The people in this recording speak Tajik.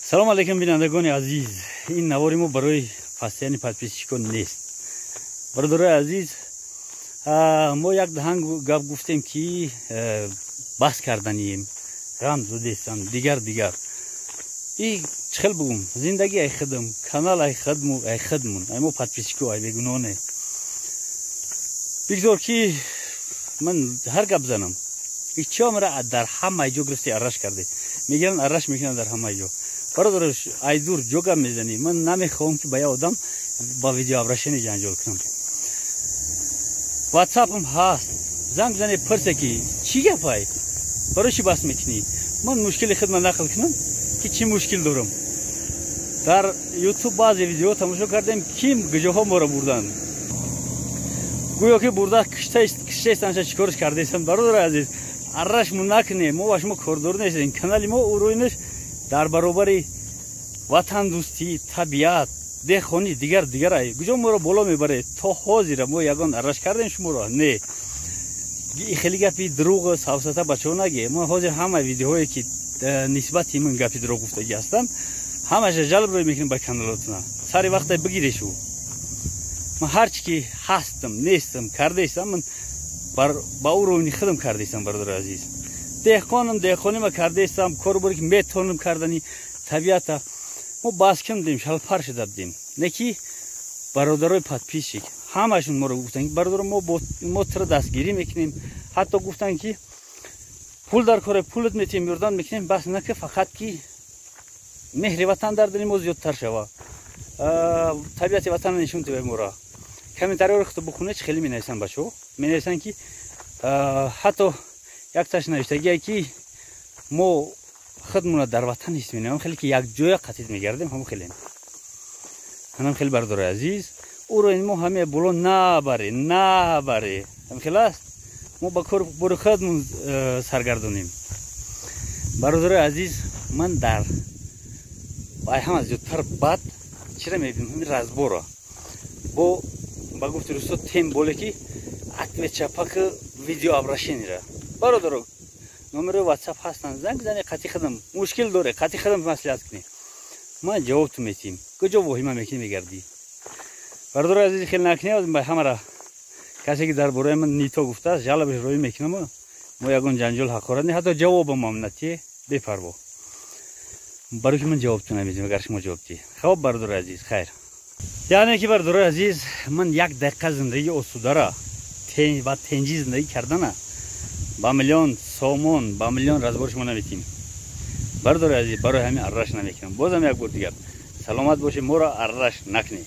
Салом алейкум, бинандагони азиз. Ин навори мо барои постоянный подписчикон нест. Бародарои азиз, мо як даҳан гап гуфтем, ки баҳс карданием, ғам зудестам, дигар дигар. И чӣ хел бугум, зиндагӣ ай худам, канал ай худму, ай худмун, ай мо подписчико, ай бегуноҳне. Бигзор ки ман ҳар гап занам. Ичо мара дар ҳамаи ҷо гирифти арраш карде. Мегиранд, арраш мекунанд дар ҳамаи ҷо. Бародар, айдур ҷо гап мезанӣ. Ман намехоҳам, ки ба як одам ба видеообращение ҷанҷол кунам. Ватсапам ҳаст, занг зане, пурсе, ки чӣ гапай, барои чӣ бас мекунӣ. Ман мушкили худма нақл кунам, ки чӣ мушкил дорам. Дар Ютуб баъзе видео тамошо кардем, ким гуҷоҳо моро бурданд, гӯё ки бурда киштаистанша, чӣ корш кардаистанд. Бародари азиз, аррашму накунем, мо ба шумо кордор нестем. Канали мо уруинаш дар баробари ватандӯстӣ, табиат, деҳқонӣ, дигар дигар. Ай куҷо моро боло мебаред? То ҳозира мо ягон арраш кардем шуморо? Не. Хеле гапи дурӯғ, савсата бачаҳо наге. Мо ҳозир ҳама видеоҳое, ки нисбати ман гапи дурӯғ гуфтагӣ ҳастанд, ҳамаша жалб рӯй мекунем ба каналотона. Сари вақта бигирешу. Ман ҳарчи ки ҳастам, нестам, кардаистам, ман ба уровни худам кардаистам. Бародари азиз, деҳқонам, деҳқонима кардаистам, кору боре ки метавонам кардани. Табиата мо бас кардем, шалпар шуда будем. Не ки бародарои подписчик ҳамашон моро гуфтанд: «Бародар, мо туро дастгирӣ мекунем». Ҳатто гуфтанд, ки пул дар коре, пулат метиҳем, ёрдам мекунем, бас наки, фақат ки меҳри ватан дар дили мо зиёдтар шава, табиати ватанро нишон диҳ моро. Комментариҳоро худто бухонед, чӣ хеле менависанд бачаҳо. Менависанд, ки ҳатто якташ навиштагие, ки мо худмона дар ватан ҳис менамоем, хеле ки якҷоя қатид мегардем, ҳамон хеле ҳанам хеле. Бародари азиз, ӯро мо ҳаме боло набаре, набаре, ҳам хел аст. Мо ба кор бори худмон саргардонем. Бародари азиз, ман дар ай ҳама зиёдтар бад чира мебинам? Ҳамин разбора бо ба гуфти русо, тем боле ки ответ чапак видеообращениера. Бародаро, номери Ватсап ҳастанд, занг зане, қати худам мушкил доре, қати худам маслиҳат кунӣ, ман ҷавобту метиҳем. Куҷо воҳима мекунӣ, мегардӣ? Бародари азиз, хеле накунӣ. Ба ҳамара касе ки дар бораи ман нито гуфтааст, жалобаш роӣ мекунам. Мо ягон ҷанҷол, ҳақорат не, ҳатто ҷавобам ам натие, бепарво, барои ки ман ҷавобту намедиҳам, агар шумо ҷавоб диҳед. Хоб, бародари азиз, хайр. Яъне ки, бародари азиз, ман як дақиқа зиндагии осудара ва тенҷӣ зиндагӣ кардана ба миллион сомон, ба миллион разбор шумо наметиҳем. Бародари азиз, барои ҳамин арраш намекунам. Бозам як бор дигар, саломат бошед, моро арраш накунед.